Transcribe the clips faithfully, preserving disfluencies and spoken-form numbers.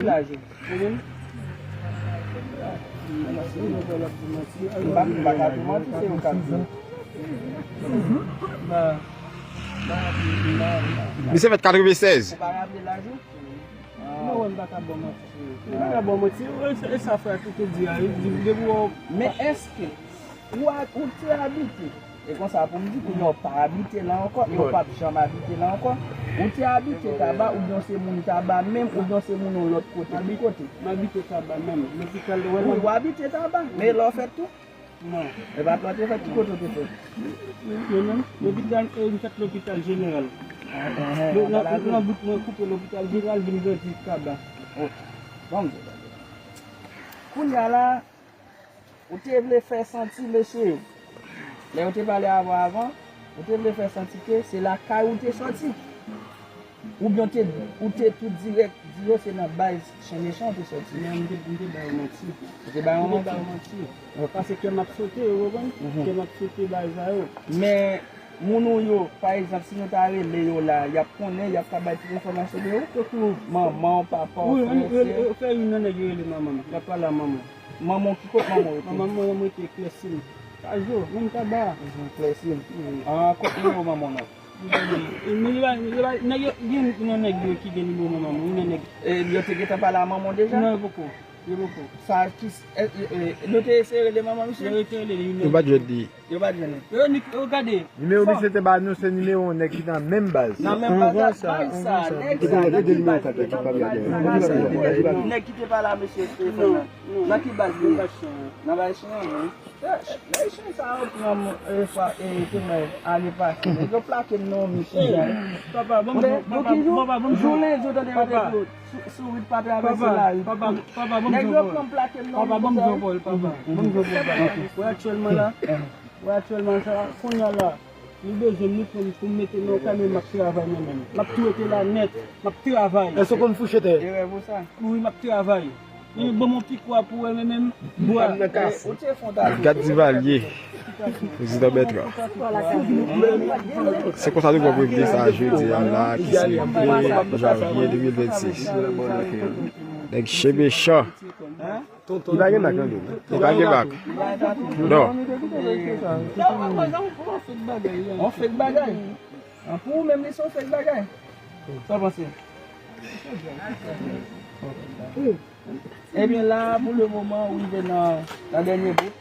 Laj ou. Ou menm? M pa, m pa ka tou manti, se ou k ap di. M pa, m pa, m pa, m pa. Misye fèt katrevennsèz. Ou pa raple laj ou? Ah. Non, m pa ka ba w manti, se ou. M pa ka ba w manti. E, e sa frè Toto di a, li di, depi w... Men èske ou a, ou te abite. E konsa pou m di, kounye a w pa abite la ankò, e w p ap janm abite la ankò. Ou te abite Taba, oubyen w se moun Taba menm, oubyen w se moun yon lòt kote. Ki kote? M abite Taba menm. Lopital de... Wi, w abite Taba, men lè w fèt tou? Non. E pa twa te fèt, ki kote w te fèt? Mwen menm, lopital, e, m fèt lopital jeneral. Ah, ah, ah, nan, nan bout mwen koupe lopital jeneral, vin grandi Taba. Ok. Bon, kounye a la, ou te vle fè santi mesye yo, lè yo te pale avè w avan, ou te vle fè santi ke se lakay ou te soti. Oubyen ou te, ou te tou dirèk di yo se nan baz chen mechan ou te soti. Men m te, m te ba yo manti. Ou te ba yo manti? M te ba yo manti. Ok. Paske kè m ap sote, ou konprann? Mhm. Kè m ap sote bagay sa yo. Men moun ou yo, pa egzanp, si nou ta rele yo la, y ap konnen, y ap ka bay tout enfòmasyon de ou? Manman w, papa w, frè, sè. Wi, fè youn nan nèg yo rele manman m. Y ap pale a manman m. Manman w, ki kot manman w rete? Manman m rete Klèsin. Kajo, menm Taba. Mhm, Klèsin. Wi. Ah, kot nimewo manman w nan? E, men yo, yo, nèg yo, gen yon nèg yo ki gen nimewo manman m, yon nèg. E yo te gentan pale a manman w deja? Non, yo poko. Yo poko. Sa ki, e, e, e, nou te eseye rele manman misye? Yo te rele li, yo pa t jwenn li. Yo pa t jwenn li. Yo ni, yo gade. Nimewo misye te ba nou, se nimewo yon nèg ki nan menm baz. Nan menm baz, baz sa, nèg sa, nan ki baz li ye? Nèg ki te pale a mesye Stephen nan. Nan ki baz li ye? Nan baz chen an, wi. Lè chen sa yo pran m, e, fwa, e, te mwen, ane pase, nèg yo plake m nan yon mi kounya. Papa, ban m di w, papa, ban m di w. Jou lendi, w tande yo te di w, sou, sou wout pa travèse lari. Papa, papa, ban m di w pawòl. Nèg yo pran m plake m nan yon mi kounya. Papa, ban m di w pawòl, papa. Ban m di w pawòl, papa. Wè aktyèlman la, wè aktyèlman sa, kounye a la, nou bezwen m, nou pran m pou m mete nan yon kay, men m ap travay mwen menm. M ap tou rete la nèt, m ap travay. Èske w konn fouche tè? Erè pou sa. Wi, m ap travay. Men ban m yon pikwa pou wè men menm bwa. Ou te fon ta. Gad Divalye, prezidan Bètran. Se konsa nou pran premye sa jodi a la, ki se de janvye de mil vennsis. Nèg chen mechan. Li pa gen bak nan do l. Li pa gen bak. Non. On fake bagay. An, pou ou menm, li se yon fake bagay. Sa w panse? Ebyen, la, pou le moman, ou rive nan, nan dènye bout.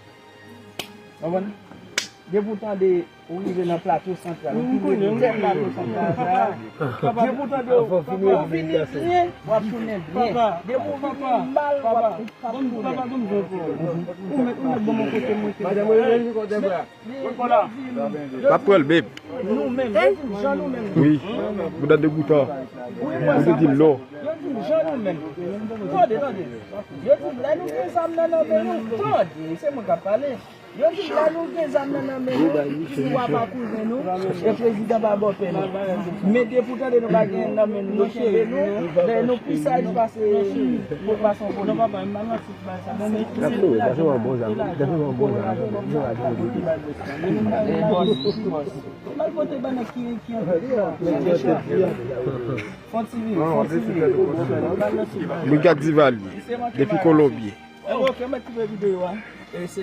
Konprann? Depi w tande ou rive nan Plato Santral, ou fin de tèt Plato Santral sa, depi w tande ou, ou fini byen, w ap tounen byen. Depi w vin mal, w ap, w ap tounen. Ou mèt, ou mèt ban mwen kote mwen te. Madanm, w rele li kontrè. Yo di m, yo di m, nou menm, yo di m jan nou menm. Wi, bouda degoutan. Wi, mwen sa, mwen sa. Yo di m jan nou menm. Tande, tande. Yo di m lè nou gen zam nan nan men nou, tande, se mwen k ap pale. Yo di m lè nou gen zam nan nan men nou, se wa pa kouzen nou, e prezidan pa bòpè nou. Men depi w tande nou pa gen nan men nou, nou kenbe nou, men nou pi saj pase pwason poli. N ap fini, sa se yon bon zam. Sa se yon bon zam. Yo al pote ban nèg ki, ki antre. Fon ti vin, fon ti vin. Brigad Divalye, depi Kolonbyen. Ok, mèt koupe videyo a. E se